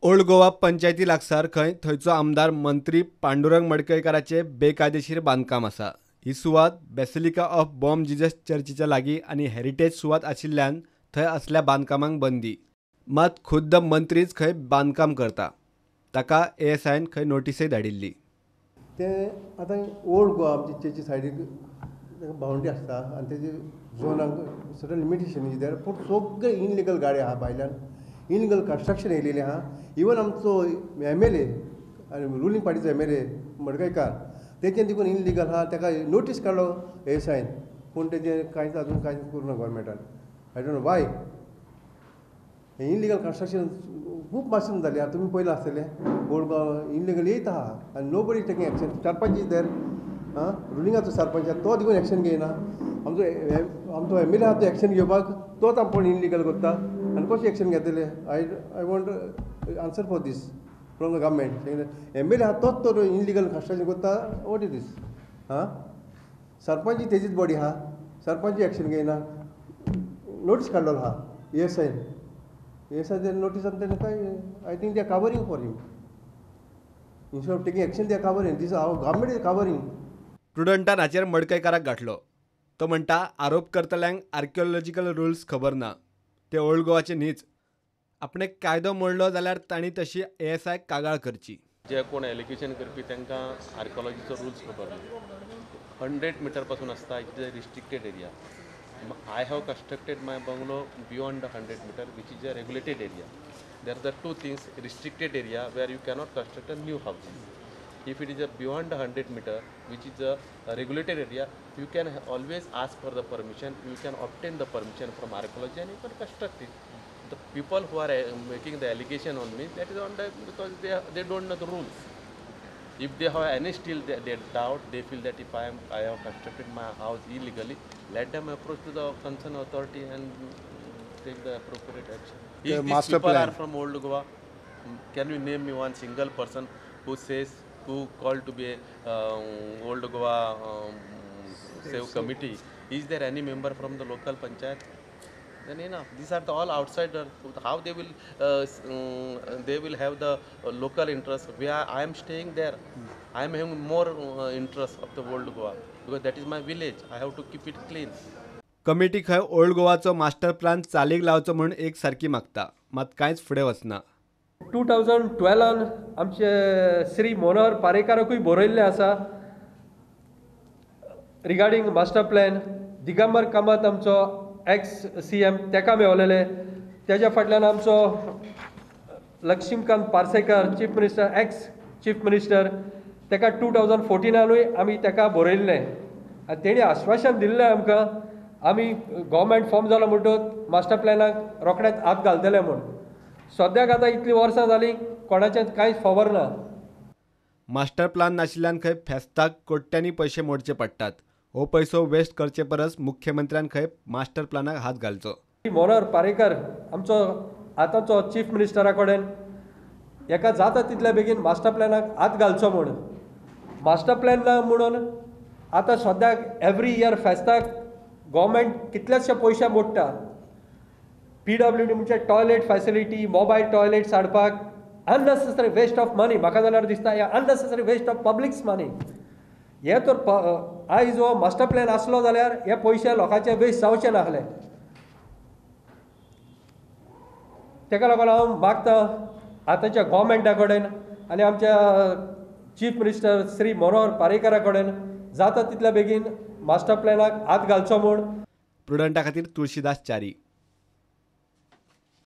Old Goa पंचायती लागसार खंय थंयचो आमदार मंत्री पांडुरंग मडकयकाराचे बेकायदेशीर बांदकाम आसा. ही सुवात बेसिलिका ऑफ बॉम जिजस चर्चीच्या लागीं आनी हेरिटेज सुवात आशिल्ल्यान थंय असल्या बांदकामांक बंदी. मात खुद्द मंत्रीच खंय बांदकाम करता, ताका एएसआयन खंय नोटीसय धाडिल्ली. ते आतां ओल्ड गोवा आमची चर्ची सायडीक बाउंड्री आसता आनी तेजे झोनाक सर्टन लिमिटेशन is there, पूण सगळे इनलिगल गाडी आहा, भायल्यान इनलिगल कन्स्ट्रक्शन येयलेलें आहा. इवन आमचो एम एल ए आनी रुलींग पार्टीचो एमएलए मडकयकार तेजें देखून इनलिगल आहा, ताका नोटीस काडलो एएसआयन, पूण तेजें कांयच अजून कांयच करूं ना गव्हर्मेंटान. I don't know why हें इनलिगल कन्स्ट्रक्शन खूब मातशें जालें. आतां तुमी पयलां आसतलें ओल्ड गोवा इनलिगल येयता आहा आनी नो बडी taking action. Sarpanch is there, आं रुलिंगाचो सरपंच आहा, तो देखून एक्शन घेयना. आमचो एमएलए आहा तो एक्शन घेवपाक, तोच आपूण इनलिगल करता आनी कशें एक्शन घेतले? I want answer for this from the government. MLA आहा तोच तो इनलिगल कन्स्ट्रक्शन करता, what is this? आं सरपंच तेजीच बॉडी आहा, सरपंच एक्शन घेयना. नोटीस काडलेलो आहा एएसआयन, एएसआय नोटीस आनी तेन्ना काय I think they are covering for him. Instead of taking action they are covering this, our government is covering. प्रुडंटान हाचेर मडकयकाराक गाठलो. तो म्हणटा आरोप करतल्यांक आर्किओलॉजिकल रुल्स खबर ना, ते ओल्ड गोवाचे न्हीच. आपणे कायदो मोडलो जाल्यार तांणी तशी एएसआय कागाळ करची. जे कोण एलिगेशन करपी तांकां आर्किओलॉजीचो रुल्स खबर ना. 100 मिटर पासून आसता, it is a restricted area. I have constructed my bungalow beyond the 100 meter, which is a regulated area. There are the two things: restricted area where you cannot construct a new house. If it is a beyond the 100 meter, which is a regulated area, you can always ask for the permission. You can obtain the permission from archaeology and you can construct it. The people who are making the allegation on me, that is on the because they don't know the rules. If they have any still they doubt, they feel that if I have constructed my house illegally, let them approach to the concerned authority and take the appropriate action. The If these master people plan. are from Old Goa, can you name me one single person who says, who called to be a Old Goa Save Committee? Is there any member from the local panchayat? Then enough. These are the all outsiders. How they will have the local interest? Where I am staying there, I am having more interest of the Old Goa because that is my village. I have to keep it clean. Committee खंय old गोवाचो master plan चालीक लावचो म्हूण एक सारकी मागता, मात कांयच फुडें वचना. 2012 आमचे श्री मनोहर पारेकाराकूय बरयल्लें आसा regarding master plan. Digambar Kamat आमचो एक्स सीएम तेका मेवलेले. तेज्या फाटल्यान आमचो Laxmikant Parsekar chief minister, ex chief minister, तेका 2014नानूय आमी तेका बरयल्लें आनी तेणी आश्वासन दिल्लें आमकां, आमी गव्हर्मेंट फॉर्म जालो म्हणटकच मास्टर प्लॅनाक रोखडेच हात घालतले म्हूण. सद्याक आतां इतलीं वर्सां जालीं, कोणाचेंच कांयच खबर ना. मास्टर प्लान नाशिल्ल्यान खंय फेस्ताक कोट्यांनी पयशे मोडचे पडटात. हो पयसो वेस्ट करचे परस मुख्यमंत्र्यान खंय मास्टर प्लानाक हात घालचो. मनोहर पारेकर आमचो आतांचो चीफ मिनिस्टरा कडेन हेका जाता तितल्या बेगीन मास्टर प्लॅनाक हात घालचो म्हूण. मास्टर प्लॅन ना म्हणून आतां सद्याक एवरी इयर फेस्ताक गव्हर्मेंट कितलेशे पयशे मोडटा. पीडब्ल्यूडी म्हणजे टॉयलेट फॅसिलिटी, मोबायल टॉयलेट्स हाडपाक अननेसेसरी वेस्ट ऑफ मनी. म्हाका जाल्यार दिसता हें unnecessary waste of public's money. हे तर आयज हो मास्टर प्लॅन आसलो जाल्यार हे पयशे लोकांचे वेस्ट जावचे नासले. तेका लागून हांव मागता आतांच्या गव्हर्मेंटा कडेन आनी आमच्या चीफ मिनिस्टर श्री मनोहर पारेकरा कडेन जाता तितल्या बेगीन मास्टर प्लॅनाक हात घालचो म्हूण. प्रुडंटा खातीर तुळशीदास च्यारी.